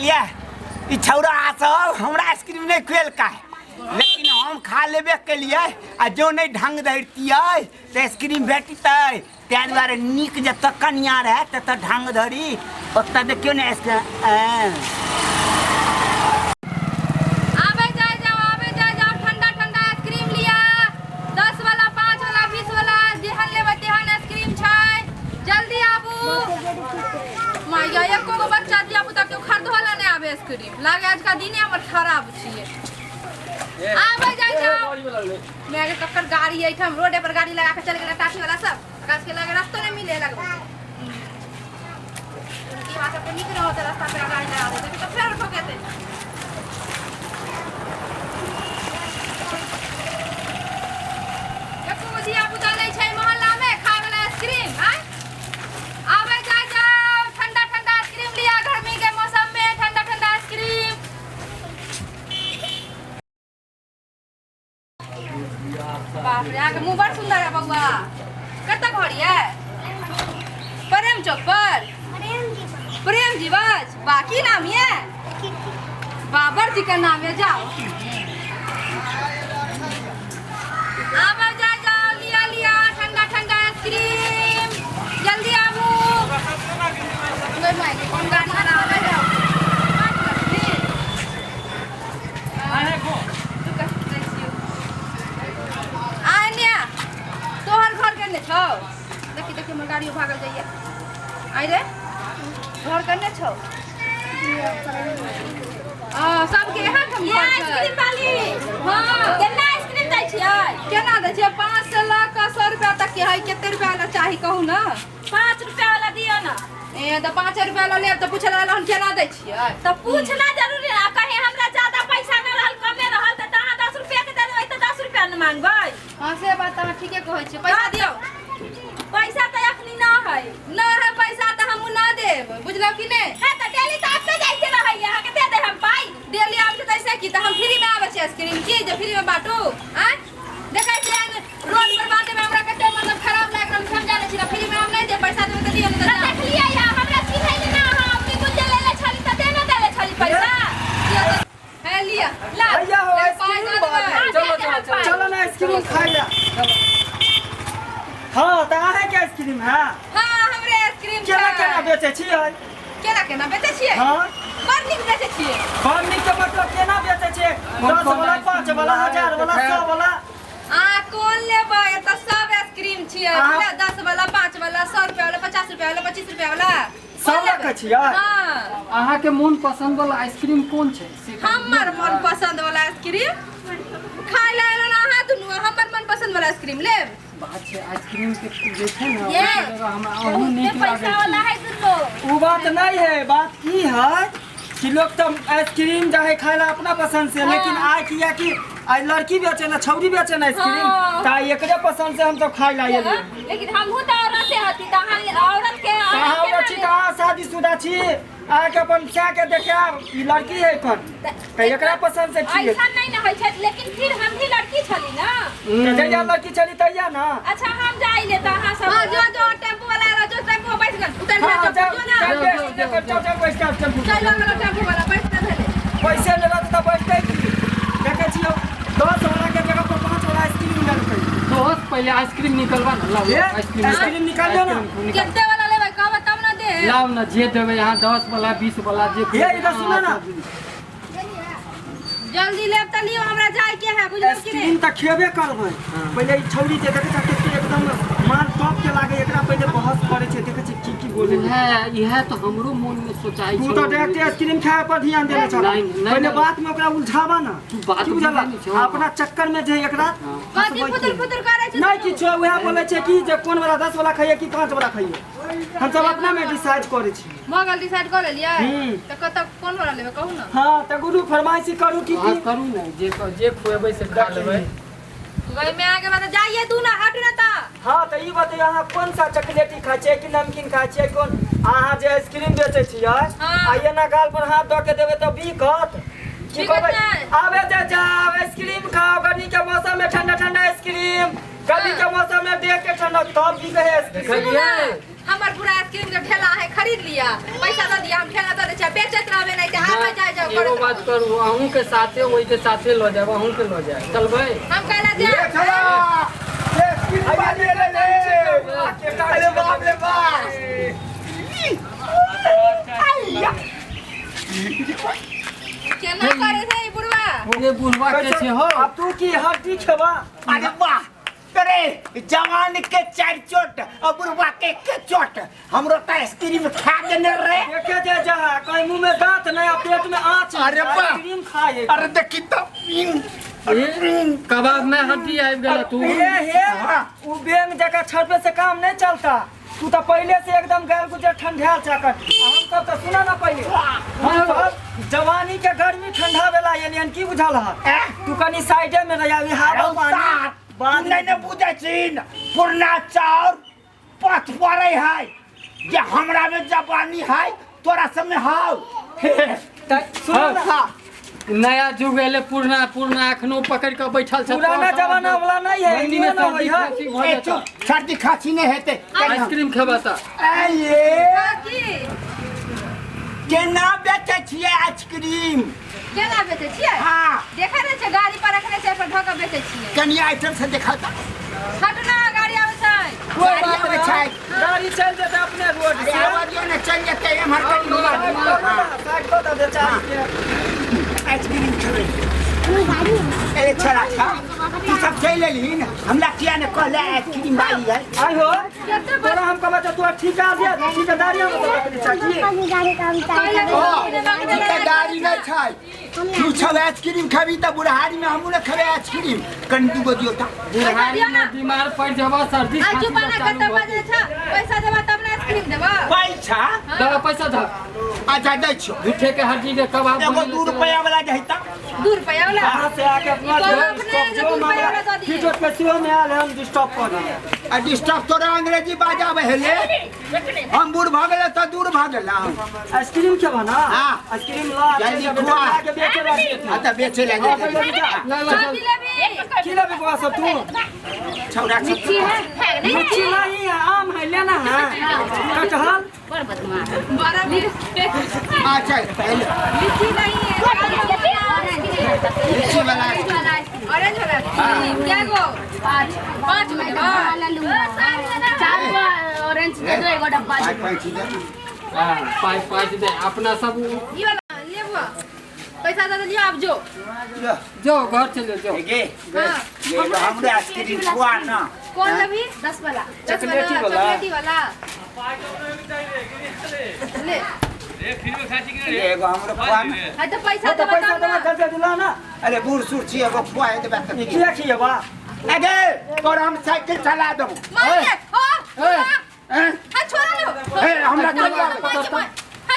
बुझलियै ई छौड़ा सब हमरा आइसक्रीम नहि खुएलकै लेकिन हम खा लेबे केलियै आ जो नहि ढंग धरितियै तऽ आइसक्रीम भेटितै। ताहि दुआरे नीक जतऽ कनिया रहै ततऽ ढंग धरी, ओतऽ देखियौ ने आइसक्रीम। आबे जाय जाओ, आबे जाय जाओ, ठंडा ठंडा आइसक्रीम लिया। 10 वाला, 5 वाला, 20 वाला, जेहन लेबै तेहन आइसक्रीम छै। जल्दी आबू। माइया एको गो बच्चा धिया पुता केओ खरीदो ला नहि आबे आइसक्रीम। लागे आजका दिने हमर खराब छियै। आबे जाय जाओ। मैं के कक्कर गाड़ी एहिठाम रोडे पर गाड़ी लगा के चल गेलै टाटी वाला सब। ओकरा सबके लगे रास्तो नहि मिले लगबै। ई बात सबके नीक रहत रास्ता पर गाड़ी लगा देतै तऽ फेर ठोकेतै। एको गो धिया पुता नहि छै मोहल्ला में खाय वाला आइसक्रीम। आँय आबै जाय जाओ, ठंडा ठंडा आइसक्रीम लिया। गर्मी के मौसम में ठंडा ठंडा आइसक्रीम। बाप रे, अहाँके मुँह बड़ सुन्दर है बौआ। कतऽ घर ये? प्रेम चौक पर। प्रेम जीवच। बा की नाम ये? बाबर जी का नाम है। जाओ आबो जाओ जाओ, लिया लिया ठंडा ठंडा आइसक्रीम। जल्दी आबू। नहीं माय, कौन गाड़ी वाला आवे है? आन्या, तोहर घर केने छौ? देखी देखी, हमर गाड़ियो भागल जाइए। आइ रे, घर केने छौ? आ सबके यहाँ ठाम ये घर छै। आइसक्रीम वाली। हाँ। केना आइसक्रीम दै छियै? केना दै छियै? 5 से लऽ कऽ 100 रुपया तक के है। कते रुपया वाला चाही कहू ने। 5 रुपया वाला दियौ ने। ए तऽ 5 रुपया वाला लेब तऽ पूछे लागल हम केना दै छियै। तऽ पूछना जरूरी है। कहीं हमरा ज्यादा पैसा न रहल, कमे रहल, तऽ अहाँ 10 रुपया के दे देबै तऽ 10 रुपया न मांगबै। हाँ से बात अहाँ ठीके कहै छियै। पैसा दियौ। पैसा तऽ अखनी न है। न है पैसा तऽ हमहूँ न देब, बुझलहुँ कि नहि? है तऽ डेली तऽ आबिते जाइते रहैया, अहाँके दे दे हम पाइ। डेली आबै छै तऽ ऐसे की? तऽ हम फ्रीमे आबै छियै आइसक्रीम की जे फ्रीमे बाँटू? आँय देखै छियै रोड पर बाटे में हमरा कते मतलब खराब लाग रहल छै, हम जानै छी ना। फ्री में हम नहीं देब, पैसा देबै तऽ दियौ, नहीं तऽ तऽ जाउ। देखलियै या हमरा चिन्है ना अहाँ, अपने कुछ लेले छली तऽ देने देले छली पैसा। दियौ तऽ है लिअ। ला। भैया हो ले, पाइ आइसक्रीम दऽ वाली। देबै। चलो, चलो, चलो। चलो ना आइसक्रीम खाइ ला। हाँ तऽ अहाँके आइसक्रीम है? हाँ हमरे आइसक्रीम केना छै। केना बेचै छियै? केना केना बेचै छियै? हाँ। बड़ नीक बेचै छियै। बड़ नीक के मतलब केना बेचै छियै? 10 वाला, 5 वाला, 1000 वाला, 100 वाला। आ कोन लेबै? एतऽ सब आइसक्रीम छियै। अहाँ- बुझलियै? 10 वाला, 5 वाला, 100 रुपया वाला, 50 रुपया वाला, 25 रुपया वाला। सब कोन लेबै? रखै छियै? हाँ। अहाँके मोन पसंद वाला आइसक्रीम कोन छै से कहियौ। हमर मन पसंद वाला आइसक्रीम खाय ला एलहुँ अहाँ दुनू, हमर मन पसंद वाला आइसक्रीम लेब? बात छै आइसक्रीम के जे छै ने, ये। ओहि जगह हमरा अहूँ नीक बहुते लागै पैसा वाला छै। है दुनू। उ बात नहीं है, बात की है कि लोग तो आइसक्रीम जाहे खाए ला अपना पसंद से, लेकिन आइ किया कि आइ लड़की बेचे ना, छौरी बेचे ना आइसक्रीम, हाँ। त आइ एकरे पसंद से हम तो खाए ला एलियै। लेकिन हमहूँ तऽ औरते हती, तऽ अहाँ औरत के अहाँ औरत औरत छी तऽ अहाँ शादीशुदा छी, अहाँके अपन सएह के देखायब ई लड़की है एखन तऽ एकरा पसंद से छियै। ऐसा नहीं ना होइ छै, लेकिन फिर हम भी लड़की छली ना। तऽ जहिया लड़की छली तहिया ना। अच्छा हम जाइ ले तऽ अहाँ सब। हाँ जो जो टेम्पू वाला आलो, जो टेम्पू में बैठ गेल, उतर हाँ, जा, जाओ, जो ना। चल, चल, चल, चल, चल, बैठ जाओ, टेम्पू। चल गेलो टेम्पू वाला, बैठ के भेलै। पैसे लेला तऽ बैठतै की? देखै छियौ 10 वाला के जगह पर 5 वाला आइसक्रीम लेलकै। दोस्त पहले आइसक्रीम निकलवा ना, लाओ ये, आइसक्रीम आइसक्रीम निकालियो ना। आइसक्रीम निकाल। कते वाला लेबै कहबै तब ना दे। लाओ ना जे देबै यहाँ 10 वाला 20 वाला जे। ये इधर सुनो ना। जल्दी लेब तऽ लियौ, हमरा जाय के है, बुझलौ कि आइसक्रीम नहि? तऽ खेबे करबै, पहिले ई छौरी जे देखै छ कते एकदम माल टॉप के लागे, एकरा पहिले बहस करै छै, देखै छै की की बोले। इएह इएह तऽ हमरो मन में सोचाइ तू तऽ डायरेक्ट आइसक्रीम खाए पर ध्यान देने छ। नहीं, नहीं, पहिले नहीं। बात में ओकरा उलझावा ना। तू बात की बुझला? बुझै नहि छौ। अपना चक्कर में जे एकरा कथी फंसबै फुतुर की? फुतुर करै छै? नहीं दुनू? किछो, उएह बोलै छै कि जे कोन वाला 10 वाला खाइए कि 5 वाला खाइए, हम सब अपना में डिसाइड करै छी। भऽ गेल, डिसाइड कऽ लेलियै? हम्म। तऽ कतऽ कोन वाला लेबै कहू ना। हाँ तऽ गुरु फरमाइशी करू की अहाँ की। करू ने, जे जे खुएबै से खा लेबै। गई में आगे बात जाइए तू ना, हटू ना ता। हाँ तऽ ई बतैयौ अहाँ कोन सा चॉकलेटी खाइ छियै कि नमकीन खाइ छियै कोन? अहाँ जे आइसक्रीम बेचै छियै हाँ। आ एना गाल पर हाथ दऽ के देबै तऽ बिकत की बिकत कहबै? नहि। आबे जे जाओ आइसक्रीम खाओ, गर्मी के मौसम में ठंडा ठंडा आइसक्रीम। गर्मी के मौसम में देख के ठंडा तब भी है आइसक्रीम। सुनू ना, हमर पूरा आइसक्रीम के ठेला है खरीद लिया, पैसा दऽ दिया, हम ठेला दऽ दै छियै, बेचैत रहबै नहीं तऽ आबै जाय जाओ एगो करैत बात रहू। करू, अहूँ के साथे ओहि के साथे लऽ जायब, अहूँ के लऽ जायब, चलबै। हम कहला जायब। छौड़ा आइसक्रीम वाली एलै रे। अरे बाप रे बाप, आइया। केना करे छै ई बुढ़वा? ये बुढ़वा के छै हो। अब तू की हड्डी खेबा? अरे वाह, अरे जवान के चार चोट और बुढ़वा के के चोट, हमरो त आइसक्रीम खा देने रे। देखे जे जा कहीं मुंह में दांत नहीं आ पेट में आँच। अरे वाह। आइसक्रीम खाए। अरे देखी त ये कबाब में हड्डी आबि गेल तू। हे हे, उ बैंक जका छड़पे से काम नहीं चलता, तू तो पहले से एकदम गैल गुजर ठंढायल चाकर। हम सब तो सुना ना, पहले हम सब जवानी के गर्मी ठंडा बेला एलियन की बुझल है, तू कनी साइडे में रह, अभी हवा पानी बाद नहीं ने बुझै छिन, पुरना चाउर पथ पड़े है जे हमरा में जवानी है तोरा सब में हाउ। सुनो ना, नया युग एले, पुरना पुरना अखनो पकड़ के बैठल छै। पुराना जमाना वाला नहीं है, ठंडी में इहो ना सर्दी होई है। खांसी भऽ ए जेतौ। चुप, सर्दी खांसी नहीं हेतै। आइसक्रीम खेबा तऽ? आइए। की? केना बेचै छियै आइसक्रीम? केना बेचै छियै? हाँ। देखै नहि छै, गाड़ी पर रखने छै, पर ढऽ कऽ बेचै छियै। कनि आइटम से देखा त। हटू ना, गाड़ी आबै छै। गाड़ी आबै छै। गाड़ी चल जेतै अपने रोड अरे से। आवा दियौ ने, चल जेतै एम्हर कनि घुमा साइड दियौ। कऽ दे ना, साइड कऽ दे बेचारी के। आइसक्रीम खेबै। अरे छोड़ा छा, तू सब चलि एलहिन, हमरा किया ने कहले आइसक्रीम वाली है? आई हो कते तोरा हम कहबै तऽ तोरा ठीका दे, ठेकेदारी हम तोरा चाहिए। ठेकेदारी नहि छै, तू सब आइसक्रीम खेबी तऽ बुढ़ारी में हमहूँ ने खेबै आइसक्रीम। कनि दूगो दियौ तऽ। बुढ़ारी में बीमार पड़ि जेबा, सर्दी आ खांसी चुप ना, चालू कते भऽ बजे छ पैसा देबा तब ने आइसक्रीम देबा। पैसा? दऽ पैसा धऽ। अच्छा दै छियौ। झूठे के हड्डी के कबाब एगो बनेले 2 छलै। रुपया वाला जे हेतै। 2 रुपया वाला? कहाँ से आके अपना ई कहलक ने जे जो 2 रुपया मांगा वाला दऽ दियै। फीट पे सेहो में आयल है, हम डिस्टर्ब कऽ दिए। आ डिस्टर्ब तोरा अंग्रेजी बाजाबै हेले, हम बूढ़ भऽ गेलै तऽ दूर भऽ गेल। आइसक्रीम खेबा ना? हाँ। आइसक्रीम ला जल्दी बेटा, खुआ। आके बेचे ला जेतै। हाँ तऽ बेचे लए हाँ, जेतै। जल्दी जा। ला ला चाबी चल। लेबी? की लेबी बौआ सब तू? छौड़ा सब लीची नहीं है, आम है, लेना है कटहल। बड़ा भी अच्छा एले। लीची नहीं है, लीची वाला। ऑरेंज वाला आइसक्रीम क्या गो? पाँच पाँच गो देबा। ऑरेंज दे दो एगो डब्बा। पाँच पाँच दे। हाँ, पाँच पाँच दे अपना सब। ई वाला लेबो, पैसा दऽ देलियो, आब जो। जो घर चले जो। गे। हाँ। गे, एगो हमरो आइसक्रीम खुआ ना। कौन लेबी? 10 वाला, 10 वाला। चॉकलेटी वाला। चॉकलेटी वाला ले। गे, एगो हमरो खुआ ना। हाँ तो पैसा हाँ, तो देबा पैसा तब देबा ना। जल्दी दिला ना। अरे बूढ़ सूढ़ छी, एगो खुआ देबा तऽ ई किया खिएबा? अगे तोरा हम साइकिल चला देबो। मार दे हो। हैं? हाँ, छोड़ लो। हे, हमरा चल आबै।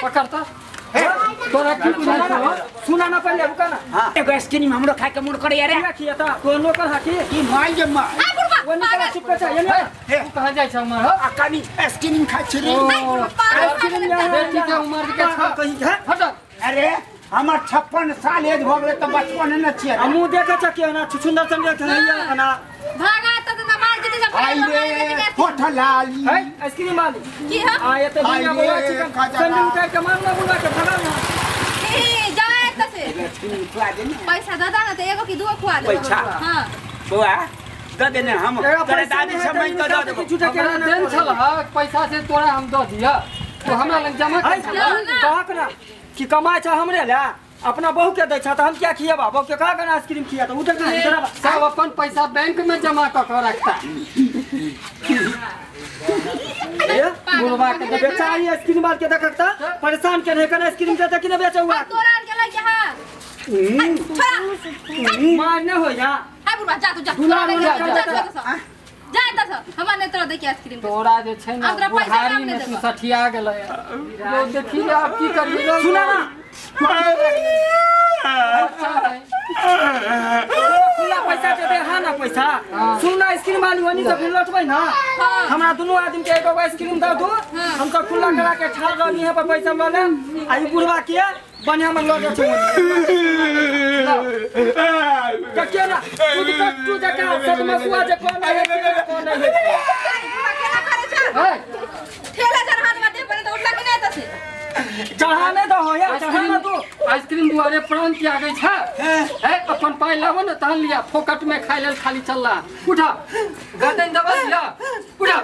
पकड़ता हे, तोरा की बुझाइ छौ? सुना ना पहले, रुका ना। हाँ, एगो आइसक्रीम हमरो खाय के मन करे रे। किया खिएता तो नौकर हाकी ई माय जे माय। हाँ बुढ़वा, वो निकला पागल। चुप कर ये हे, तू कहाँ जाइ छौ उमर हो? आ कनि आइसक्रीम खाइ छी रे। ओ, आइसक्रीम ले आया। बेटी के उमर के छौ। कहीं है। हट। अरे हमर 56 साल एज भऽ गेलै तऽ बचपन ने छियै। हम मुंह देखे छ के ना छुछुंदर सन देखे नहीं है ना। भागा त ना मार देते जब। आई रे होठलाली। है आइसक्रीम वाली। की हम आ ये तो दुनिया आई बोला रे, चिकन खाजा संडे खा। उतार के मार ना बुला के भगा ना। ए जा एत से। आइसक्रीम खुआ दे ने। पैसा दऽ दा ना तऽ एगो की दूगो खुआ देबो। पैसा? हाँ। बौआ दऽ दे ने, हम एगो तोरा पैसा दादी नहीं से है मांगि कऽ दऽ तो देबो। झूठा के हमरा ना देन छल ह पैसा से तोरा हम दऽ दिअ, तो हमरा लग जमा है कर। कहक ना कि कमाय छ हमरे ले, अपना बहू के दै छ तऽ हम किया खिएबा? बहू के कहा के आइसक्रीम खिया तऽ उधर ना इधर आबा। सब अपन पैसा बैंक में जमा कऽ के रखता। ए, बुढ़वा के देख। बेचारी आइसक्रीम वाल के देखक त परेशान के रहे, कने आइसक्रीम देते कि ना बेचे हुआ। तोरा आर के लइके हाँ छोड़ा। मार न हो या। हाय बुढ़वा, जा तू जा। दुलार जा उलार जा कर जा देता। जा जा एतऽ से, हमरा नहि तोरा दैके आइसक्रीम। तोरा जे छै ने आब तोरा पैसा बुढ़ारी काम नहि में तू देबऽ। सठिया गेलै यो, देखी आब की करियै। सुना ना। अच्छा है। खुला। खुला पैसा दे दे हाँ ना पैसा सुन ना आइसक्रीम वाली वनी से फिर लौटबै ना हमरा दुनू आदमी के एगो आइसक्रीम दऽ दू हम सब खुला करा के ठाड़ रहनी है पर पैसा लऽ लेम आ ई बुढ़वा के बढ़िया में लऽ जाइ छै तऽ केना खुद कट्टू जकाँ सदमसुआ जे कोन है कोन है केना करै छै है ठेला चढ़ा देबा देह पर तऽ उठला कि नहि एतऽ से चढ़ा नहि दहो यार चढ़ा आइसक्रीम ना तू आइसक्रीम दुआरे प्राण त्यागै छै है अपन पाइ लाबो ने तहन लिया फोकट में खाइ लेल खाली चलला उठा गर्दन दबा लिया उठा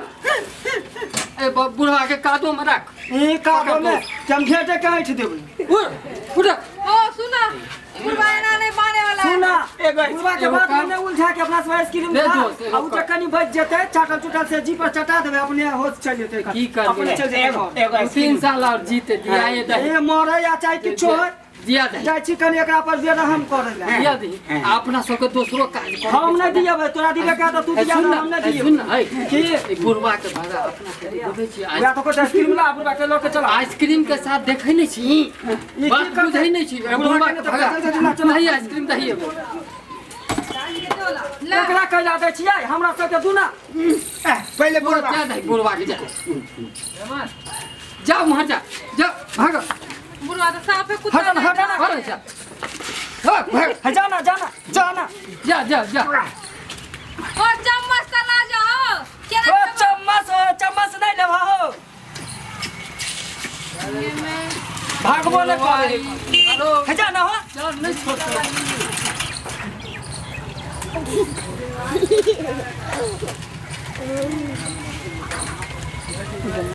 ए बुढ़वा के कादो में राख ई कादो में चमघेटे के ऐंठ देबै उठ उठा ओ सुना ई बुढ़वा एना नहीं माने वाला है। सुना एगो बुढ़वा के एगो बात में काम- नहीं उलझा के अपना सब आइसक्रीम ले खा दोस्त, एगो आ उ काम। तऽ कनी बच जेतै चाटल चुटल से जी पर चटा देबै अपने होश चलि जेतै की करबै? अपने चलि जेतै एगो घर। एगो 3 आइसक्रीम साल और जीते दिया ये दही ए मरे या चाहे किछो होय दिया दही जाइ छी कनी एकरा पर बेरहम करै लए दिया दही आ अपना सबके दोसरो काज करे हम नहि दियेबै तोरा दिबे का तऽ तू ए, दिया सुन दे, ना हम नहि ए, सुन दियेबै ना ए, की? ई बुढ़वा के भाड़ा अपना के बुझै छी या तो कोइ आइसक्रीम ला बुढ़वा के लऽ के चला आइसक्रीम के साथ देखै नहि छी ई बात की करतै? बुझै नहि छी ए, बुढ़वा बुढ़वा के के तऽ भगा चल, चल, चल, नहीं आइसक्रीम दही एगो ला एकरा कैला दै छियै हमरा सबके दूना पहिले बुढ़वा जा दही बुढ़वा के जा जा वहाँ जा जा भाग बुढ़वा तो साफे कुत्ता हटन हटन भाग जा भाग भाग हे जाना जाना जाना जा जा जा ओ चम्मच त ला जाओ केना ओ चम्मच ओ चम्मच नहीं लेबा हो भागबो ने करे हेलो हे जाना हो चल नहीं छोड़तो